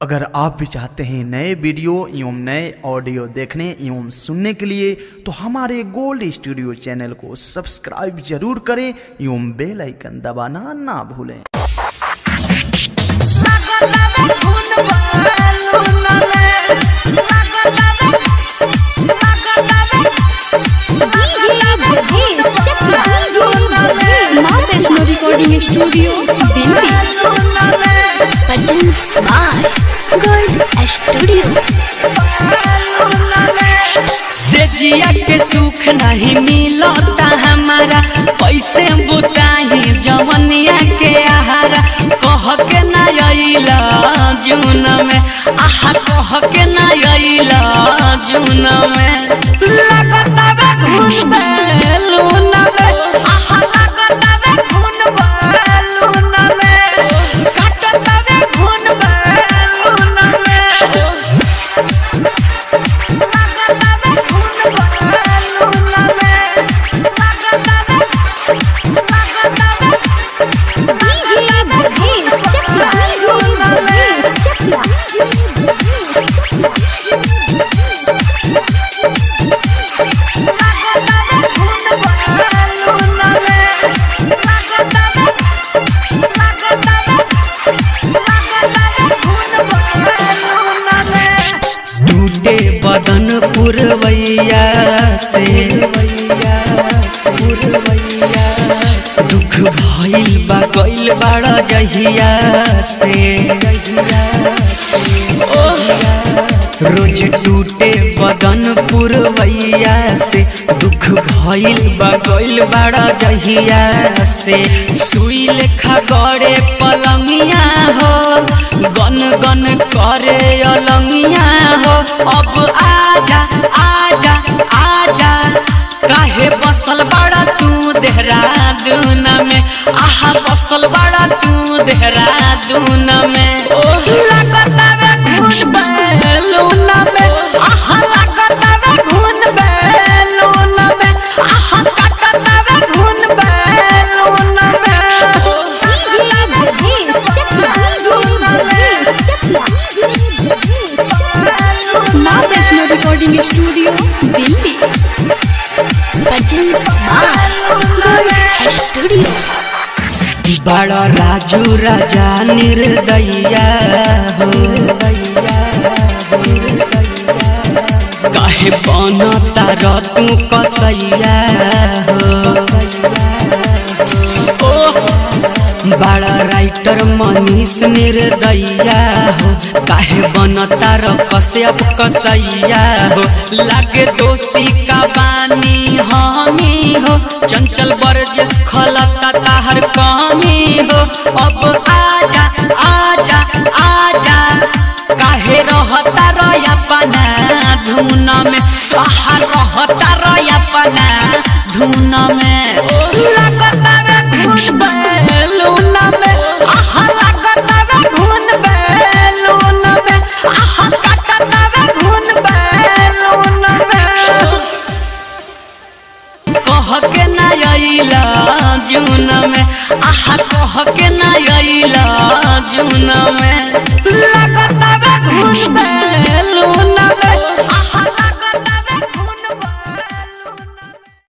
अगर आप भी चाहते हैं नए वीडियो एवं नए ऑडियो देखने एवं सुनने के लिए तो हमारे गोल्ड स्टूडियो चैनल को सब्सक्राइब जरूर करें एवं बेल आइकन दबाना ना भूलें। माँ Vaishno recording studio Delhi. Presents by Gold Studio. से जिया के सुख नहीं मिलता हमारा, पैसे बुताही जवनिया के आहारा। कह के ना अइला जून में, आहा कह के ना अइला जून में। लगता बे खून बैलून में, आहा लगता बे खून बैलून में, काटता बे खून बैलून में। टूटे बदन पुरवैया से दुख भइल बा गइल बाड़ा जहिया से। रोज टूटे बदन पुरवैया से दुख भइल बा गइल बाड़ा जहिया से। सुई लेखा गड़े पलंगिया हो, गन गन करे अलंगिया हो। अब आजा आजा आजा, काहे बसल बड़ा तू देहरादून में, आहा बसल बड़ा तू देहरादून में। लगता बे खून बैलून में, आहा लगता बे खून बैलून में, आहा काटता बे खून बैलून में। माँ Vaishno recording studio Delhi. Presents by Gold Studio. बड़ा राजू राजा निर्दया हो, काहे बनता र तू कसैया हो। ओ बड़ा राइटर मनीष निर्दया हो, काहे बनता र कश्यप कसैया हो। लागे दोषी का बानी हमी हो, चंचल बरजेस खलता ताहर कमी हो। अब आजा आजा आजा, काहे रहता रया पना धुन में, आहा रहता रया पना धुन में। लगता बे खून बैलून में, आहा लगता बे खून बैलून में, आहा काटता बे खून बैलून में। कह के ना अइला जून में, आहा कह के ना अइला जून में। लगता